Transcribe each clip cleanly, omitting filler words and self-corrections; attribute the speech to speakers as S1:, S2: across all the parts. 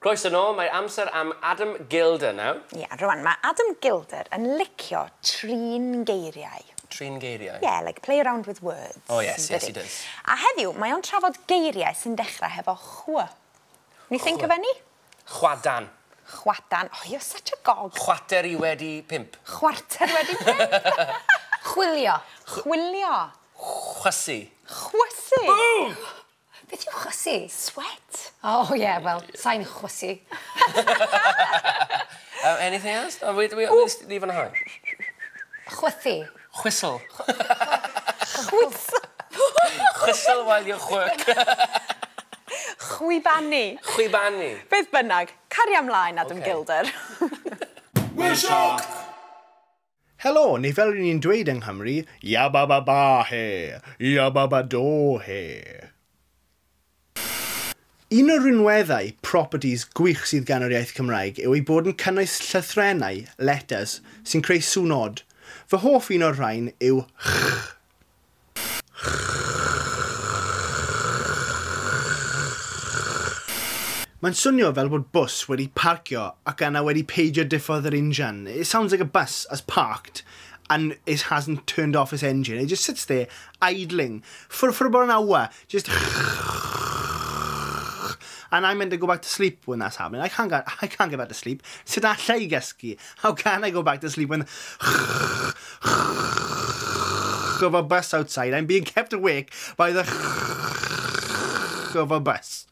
S1: Croeso nôl, mae amser am Adam Gilder nawr.
S2: Ie, yeah, rwan, mae Adam Gilder yn licio trin geiriau.
S1: Trin geiriau?
S2: Yeah, like play around with words.
S1: Oh yes, yes he does.
S2: A heddiw, mae o'n trafod geiriau sy'n dechrau hefo chw. Can you think of any?
S1: Chwadan.
S2: Chwadan. Oh, you're such a gog.
S1: Chwater i wedi pump.
S2: Chwarter wedi pump.
S3: Chwilio.
S2: Chwilio.
S1: Chwysu.
S2: Chwysu.
S1: Boom!
S3: Beth yw chwysu?
S2: Sweat.
S3: Oh, yeah, well, sa'n chwysu.
S1: Anything else? Oh, we leave on a high.
S3: Chwythu.
S1: Whistle.
S2: Whistle.
S1: Whistle while you work.
S2: Chwibanu.
S1: Chwibanu.
S2: Beth bynnag, caria ymlaen, Adam Gilder.
S4: We're shocked!
S5: Helo, neu fel ry'n ni'n dweud yng Nghymru, ya ba ba ba he, ya ba ba do he. Un o'r rinweddau properties gwych sydd gan yr iaith Cymraeg yw ei bod yn cynnwys llythrennau, letters, sy'n creu sŵn od. Fy hoff un o'r rhain yw ch. Mae'n swnio fel bod bws wedi parcio ac yna wedi peidio diffodd yr injan. It sounds like a bus has parked and it hasn't turned off its engine. It just sits there idling for about an hour, just and I'm meant to go back to sleep when that's happening. I can't get back to sleep. Sut alla i gysgu? How can I go back to sleep when of a bus outside? I'm being kept awake by the of a bus.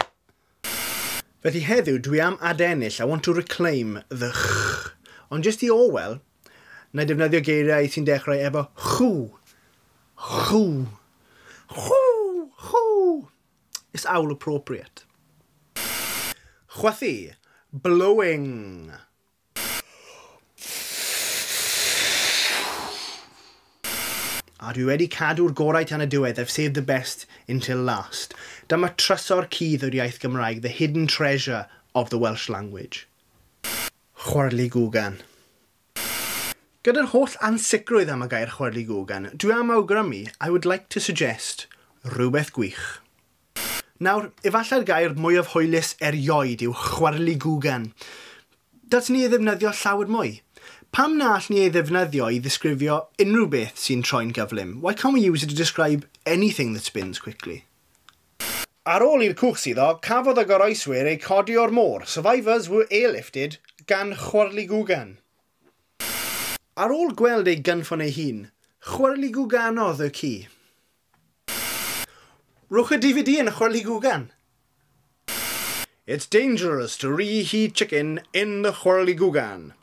S5: Felly heddiw, dwi am adennill. I want to reclaim the ch. Ond jyst i Orwell, na i defnyddio geiriau sy'n dechrau efo chw. Chw. Chw. Chw. It's owl appropriate. Chwythu. Blowing. A dwi wedi cadw'r gorau tan y diwedd. I've saved the best until last. Dyma trysor cudd o'r iaith Gymraeg, the hidden treasure of the Welsh language. Chwyrligwgan. Gyda'r holl ansicrwydd am y gair chwyrligwgan, dwi am awgrymu, I would like to suggest rhywbeth gwych. Nawr, efallai'r gair mwyaf hwylus erioed yw chwyrligwgan. Dylsen ni ei ddefnyddio llawer mwy. Pam na all ni ei ddefnyddio i ddisgrifio unrhyw beth sy'n troi'n gyflym? Why can't we use it to describe anything that spins quickly? Ar ôl i'r cwch suddo, cafodd y goroeswyr eu codi o'r môr. Survivors were airlifted gan chwyrligwgan. Ar ôl gweld ei gynffon ei hun, chwyrligwganodd y ci. Rhowch y DVD yn chwyrligwgan. It's dangerous to reheat chicken in the chwyrligwgan.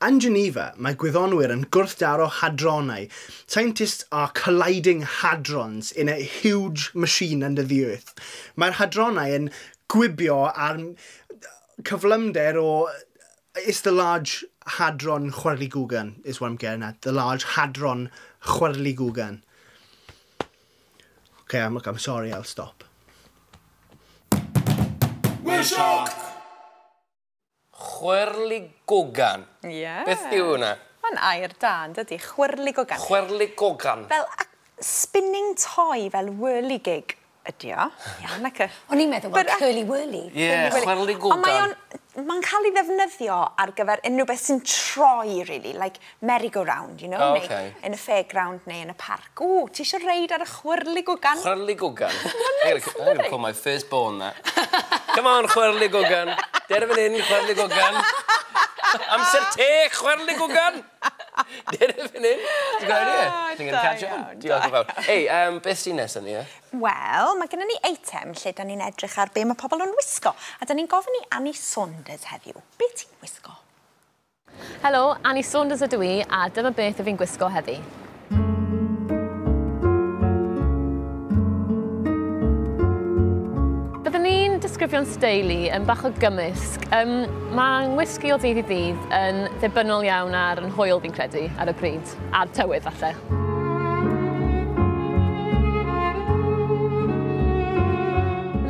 S5: Yn Geneva, mae gwyddonwyr yn gwrthdaro hadronau. Scientists are colliding hadrons in a huge machine under the earth. Mae'r hadronau yn gwibio ar cyflymder o... It's the large hadron chwyrligwgan, is what I'm getting at. The large hadron chwyrligwgan. Okay, I'm sorry, I'll stop.
S4: We're shocked!
S1: Chwyrligwgan.
S2: Yeah.
S1: Beth yw hwnna?
S2: Mae'n air da, yn dydi? Chwyrligwgan.
S1: Chwyrligwgan.
S2: Fel spinning toy, fel whirligig ydi o. Ia, nac y...
S3: O'n i'n meddwl, well, curly whirly.
S1: Ie, chwyrligwgan.
S2: Ond mae'n cael ei ddefnyddio ar gyfer unrhyw beth sy'n troi, really, like merry-go-round, you know?
S1: Oh, okay.
S2: Neu yn y fairground neu yn y parc. O, ti eisiau reid ar y chwyrligwgan?
S1: Chwyrligwgan? I'm going to call my firstborn that. Come on, chwyrligwgan. Dere fan hyn, chwyrligwgan. Amser te, chwyrligwgan! Dere fan hyn. Ti'n gweld idea? Ti'n gwneud catch on? Diolch yn fawr. Ei, beth sy'n nesaf ni, e?
S2: Wel, mae gennym ni eitem lle da ni'n edrych ar be mae pobl yn wisgo. A da ni'n gofyn i Annie Saunders heddiw. Be ti'n wisgo?
S6: Helo, Annie Saunders ydw i, a dyma beth ydw i'n gwisgo heddi. Byddwn ni'n disgrifio'n steil i yn bach o gymysg. Mae ngwisgi o ddydd i ddydd yn ddibynnol iawn ar yn hwyl fi'n credu ar y pryd, a'r tywydd falle.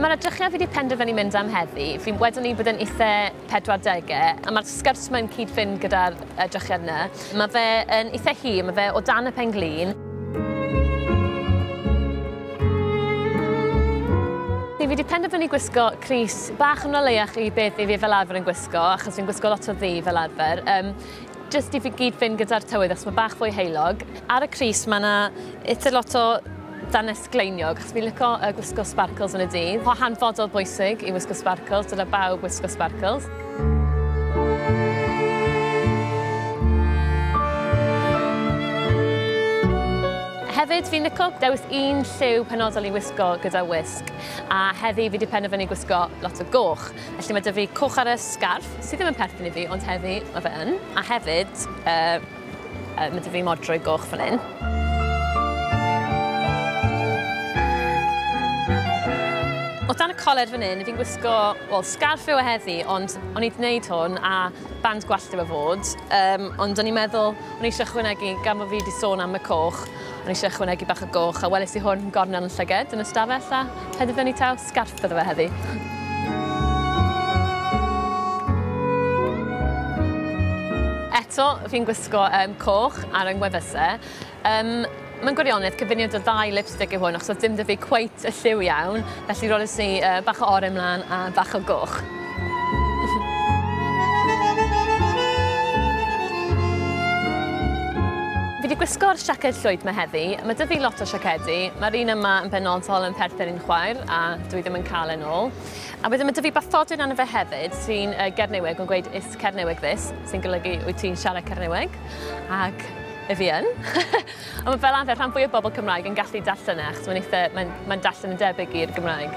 S6: Mae'r edrychiad fi wedi penderfynu mynd am heddi. Fi'n wedwn ni bod yn eitha 40au, a mae'r sgert ma'n cyd-fynd gyda'r edrychiad yna. Mae fe yn eitha hir, mae fe o dan y pen-glin. Fi wedi penderfynu gwisgo crys bach yn oleuach i beth i fi fel arfer yn gwisgo, achos fi'n gwisgo lot o ddu fel arfer. Jyst i fi gyd fynd gyda'r tywydd, achos mae bach fwy heulog. Ar y crys mae yna eitha lot o dannedd sgleiniog, achos fi'n licio gwisgo sparkles yn y dydd. O hanfodol bwysig i wisgo sparkles, dyle bawb wisgo sparkles. Hefyd, fi'n licio dewis un lliw penodol i wisgo gyda wisg, a heddi fi wedi penderfynu gwisgo lot o goch. Felly mae 'da fi coch ar y sgarff, sydd ddim yn perthyn i fi, ond heddi mae fe yn. A hefyd, mae 'da fi modrwy goch fan hyn. O dan y coler fan hyn, fi'n gwisgo, wel, sgarff yw e heddi, ond o'n i wedi gwneud hwn a band gwallt yw e fod. Ond o'n i'n meddwl, o'n i eisiau ychwanegu, gan bod fi wedi sôn am y coch, o'n i eisiau ychwanegu bach o goch, a weles i hwn gornel yn llyged yn y stafell a penderfynu taw sgarff bydde fe heddi. Eto, fi'n gwisgo coch ar yng ngwefusau. Mae'n gwirionedd cyfuniad o ddau lipstick yw hwn, achos oedd dim 'da fi cweit y lliw iawn, felly roles i bach o oren mlaen a bach o goch. Fi wedi gwisgo'r siaced llwyd 'ma heddi. Mae 'da fi lot o siacedi. Mae'r un yma yn benodol yn perthyn i'n chwaer a dwi ddim yn cael e nôl. A wedyn mae 'da fi bathodyn arno fe hefyd sy'n Gernyweg yn gweud "Is Kernewek this", sy'n golygu "Wyt ti'n siarad Cernyweg?" Ac y fi yn. Ond mae fel arfer rhan fwy o bobl Cymraeg yn gallu darllen e, achos mae'n eitha, mae'n darllen yn debyg i'r Gymraeg.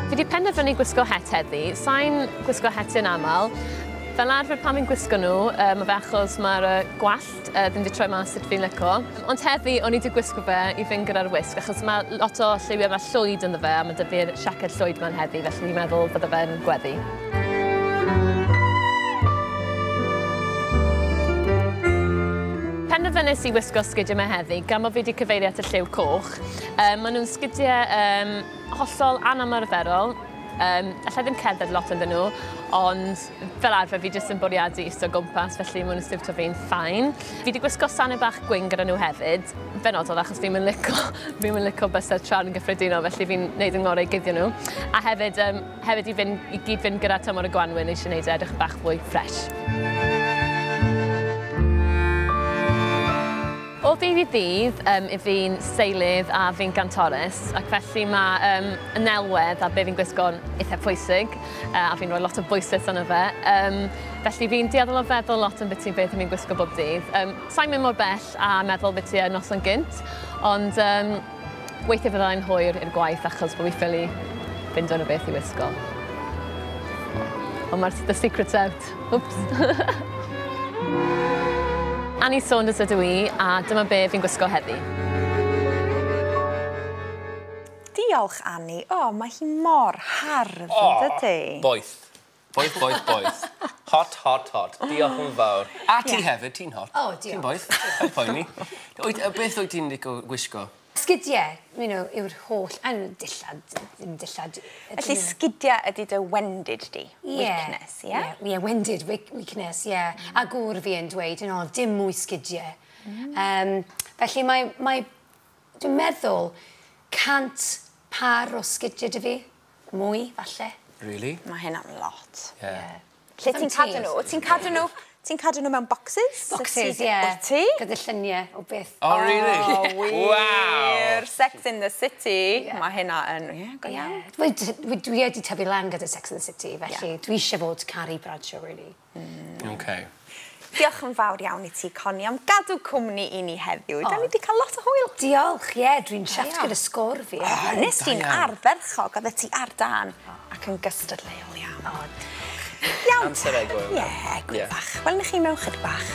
S6: Fi wedi penderfynu gwisgo het heddi. Sa'n gwisgo hetiau yn aml. Fel arfer pan fi'n gwisgo nhw, mae fe achos mae'r gwallt ddim wedi troi mas sut fi'n lico. Ond heddi, o'n i wedi gwisgo fe i fynd gyda'r wisg, achos mae lot o lliwiau, mae llwyd ynddo fe, a mae 'da fi'r siaced llwyd ma'n heddi, felly fi'n meddwl bydde fe'n gweddu. Penderfynais i wisgo sgidiau yma heddi, gan bod fi wedi cyfeirio at y lliw coch. Maen nhw'n sgidiau hollol anymarferol. Alla i ddim cerdded lot ynddyn nhw, ond fel arfer fi jyst yn bwriadu eistedd o gwmpas, felly maen nhw'n siwtio fi'n fine. Fi wedi gwisgo sanau bach gwyn gyda nhw hefyd, benodol achos fi'n mynd licio bysedd traed yn gyffredinol, felly fi'n neud yng ngorau i guddio nhw. A hefyd, hefyd i gyd fynd gyda tymor y gwanwyn, eisiau neud e edrych bach fwy fresh. O ddydd i ddydd, i fi'n seilydd a fi'n gantores, ac felly mae y nelwedd a be fi'n gwisgo'n eitha pwysig, a fi'n rhoi lot o bwyslais arno fe. Felly fi'n dueddol o feddwl lot am beth fi'n gwisgo bob dydd. Sa'n mynd mor bell a meddwl beth i noson gynt, ond weithiau fyddai'n hwyr i'r gwaith achos bod fi ffili fynd o'n o beth i wisgo. Ond mae'r the secret's out. Oops. Ani Saunders ydw i, a dyma be fi'n gwisgo heddi.
S2: Diolch, Ani. O, mae hi mor hardd, yn dydi?
S1: Boeth. Boeth, boeth, boeth. Hot, hot, hot. Diolch yn fawr. A ti hefyd, ti'n hot.
S3: O, diolch.
S1: Ti'n boeth. Paid poeni. Beth wyt ti'n licio gwisgo?
S3: Sgidiau, you know, yw'r holl... dillad, ddim dillad.
S2: Felly sgidiau ydy dy wendid di? Weakness, ie?
S3: Ie, wendid, weakness, ie. A gŵr fi yn dweud, you know, dim mwy sgidiau. Felly mae, dwi'n meddwl, 100 par o sgidiau dy fi. Mwy, falle.
S1: Really?
S2: Mae hynna'n lot.
S1: Ie.
S2: Lle ti'n cadw nhw? Ti'n cadw nhw mewn boxes?
S3: Boxes, ie.
S2: Wyt ti?
S3: Gyda lluniau o beth.
S1: Oh, really?
S2: Oh, wir.
S1: Wow.
S2: Sex in the City. Mae hynna yn... Ie, go iawn.
S3: Dwi wedi tyfu lan gyda Sex in the City, felly dwi eisiau fod Carrie Bradshaw, really.
S1: Okay.
S2: Diolch yn fawr iawn i ti, Connie, am gadw cwmni i ni heddiw. Da ni wedi cael lot o hwyl.
S3: Diolch, ie. Dwi'n chuffed gyda sgôr fi.
S2: Nes ti'n ardderchog, oeddet ti ar dân ac yn gystadleuol iawn. Iawn.
S1: Amser egwyl.
S2: Ie, egwyl fach. Welwn ni chi mewn chydig bach.